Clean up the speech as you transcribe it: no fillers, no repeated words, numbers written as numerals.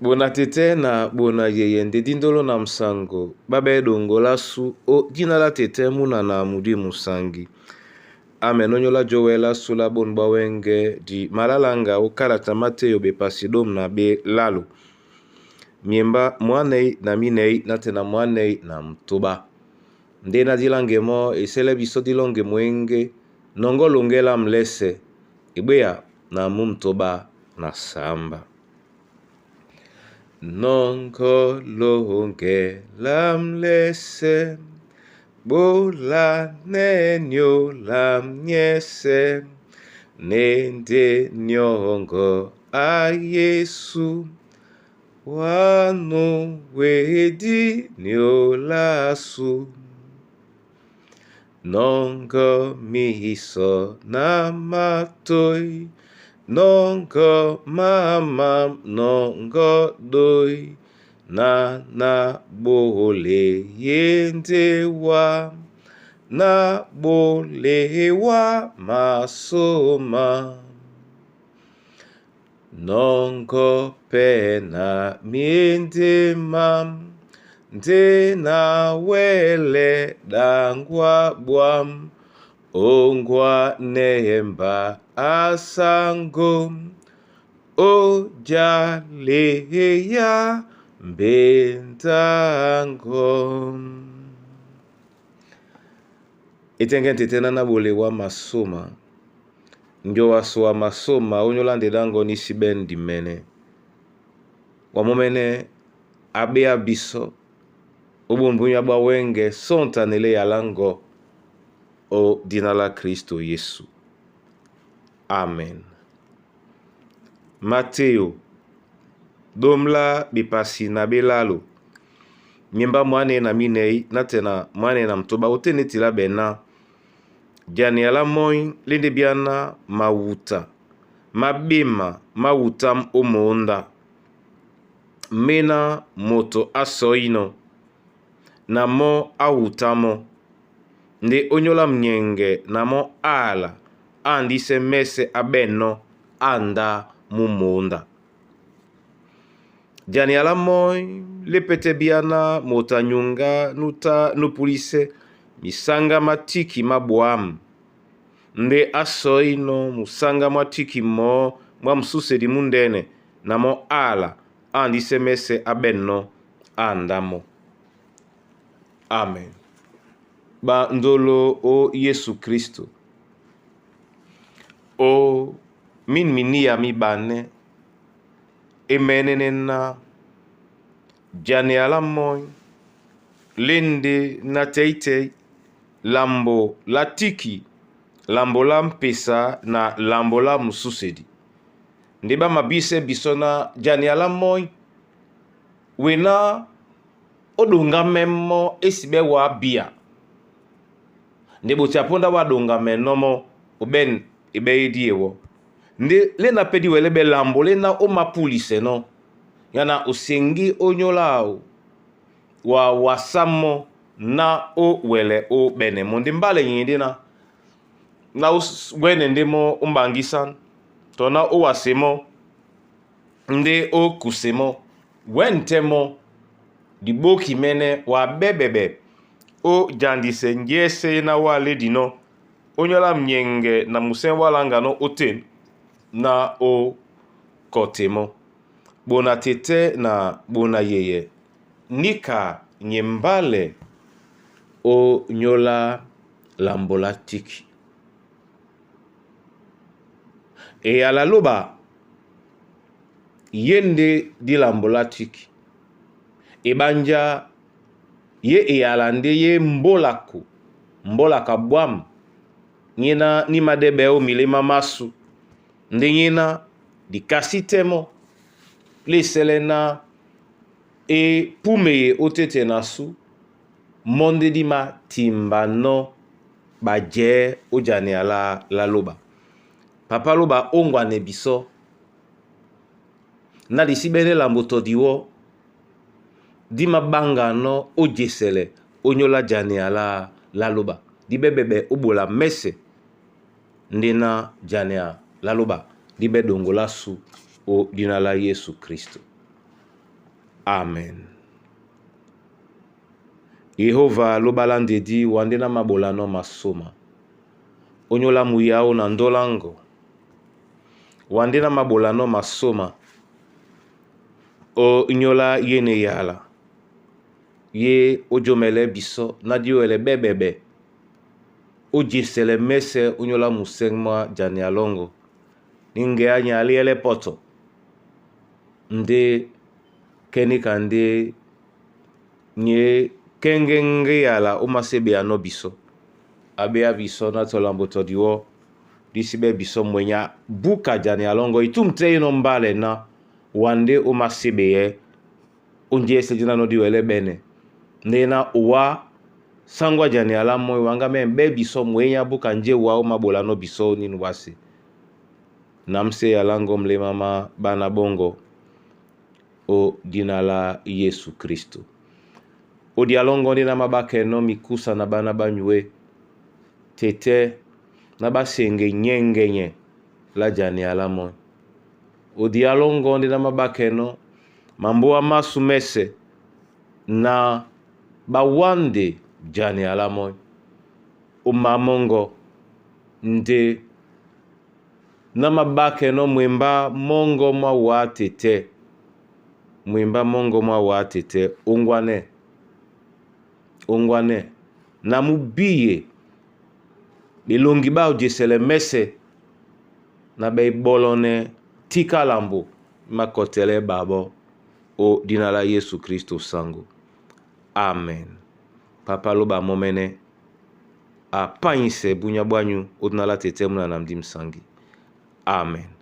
Bona tete na bona yeye nde dindolo na msango babe dongola su o dina la tete muna na mudi musangi. Amen onyola jowela sula bon bawenge di malalanga okalata Mateyo bepasi dom na be lalo. Miemba mwanei na minei na tena mwanei na mtoba. Nde na dilange mo esele biso dilonge mwenge nongo longela mlese ebweya na mumtoba na samba. Nongo longela mlese bola nenyo la mnyese nende nyongo a Yesu wanu wedi nyolasu. Nongo miso na matoi nongo mama nongo doi na na bole yendewa na bolewa masoma. Nongo pena miendema nde na wele dangwa bwam ongwa neemba asango ojaleya mbendango. Etenge ntete na bolewa masoma njo wasowa masoma onyola dango nisi ben dimene wamomene abea biso obombunya bwa wenge sontanele yalango o dina la Kristo Yesu. Amen. Mateo domla bipasi na belalo miemba mwane na minei na tena mwane na mtoba otene tila bena diani ala moi lende biana mawuta mabema mawuta omonda mena moto asoino na mo awutamo nde onyola mnyenge na mo ala andise mese abeno anda mumonda. Diani ala moi lepete biana moto anyunga nuta nupulise misanga matiki mabwamu nde asoino musanga mwatiki mo mwa mususedi mundene na mo ala andise mese abeno andamo. Amen. Bandolo o Yesu Kristo o min minia mibane emenene na diani ala moi lende na teitei lambo la tiki lambo la mpesa na lambo la mususedi nde bamabise biso na diani ala moi wena odonga memo esi be wa bia nde botia mponda wadonga menomo oben ebe edi ewo nde lena pedi wele be lambo lena omapulise no yana osengi onyola o wa wasamo na o wele o bene mo nde mbale yindi na na wene nde mo umbangisan to na o wasemo nde o kusemo wente mo diboki mene wa bebebe o jandise njese na wale dino onyola mnyenge na musen walanga no oten na o kotemo bona tete na bona yeye nika nyembale o nyola lambola tiki e ala loba ye nde di lambola tiki ebanja ye eyala nde ye mbolako mbolaka bwam nyina ni madebe o milema masu nde nyina dikasi temo lesele na e pumeye otete na su monde di ma timba no baje ojani ala la loba papa loba ongwane biso na lisi bene lambo todiwo di mabanga no ojesele onyola jani ala la loba di bebebe obola mese nde na jani la loba di be dongola su o dina la Yesu Kristo. Amen. Yehova lobala ndedi wande na mabolano masoma. Onyola muyao na ndolango. Wande na mabolano masoma. O nyola yene yala. Ye ojomele biso na dioele bebebe. Ojesele mese onyola musengma jani alongo. Ninge anya aliele poto. Nde kenika nde nye kenge yala omasebe ano biso. Abea biso na tolambo todiwo. Disibe biso mwenya buka jani alongo itumte ino mbale na wande omasebe ye onje jina no diwele bene. Nde na uwa sangwa jani ala moi wanga me be biso mwenya buka nje wa omabola no biso ninu wasi. Namse yalango mlema ma bana bongo o dina la Yesu Kristo. Odialongo ndi na mabake no mikusa na bana banyue tete na basenge nyengenye la jani ala moi. Odialongo ndi na mabake no mamboa masu mese na bawande jani ala moi. Omamongo nde na mabake no mwemba mongo mwa wa tete. Mwemba mongo mwa wa tete ongwane. Ongwane. Na mubiye bilongi ba ojesele mese na be bolone tikalambo makotele babo o dina la Yesu Kristo sango. Amen. Papa loba momene apanyise bunya bwanyu odina la tete muna na mdi msangi. Amen.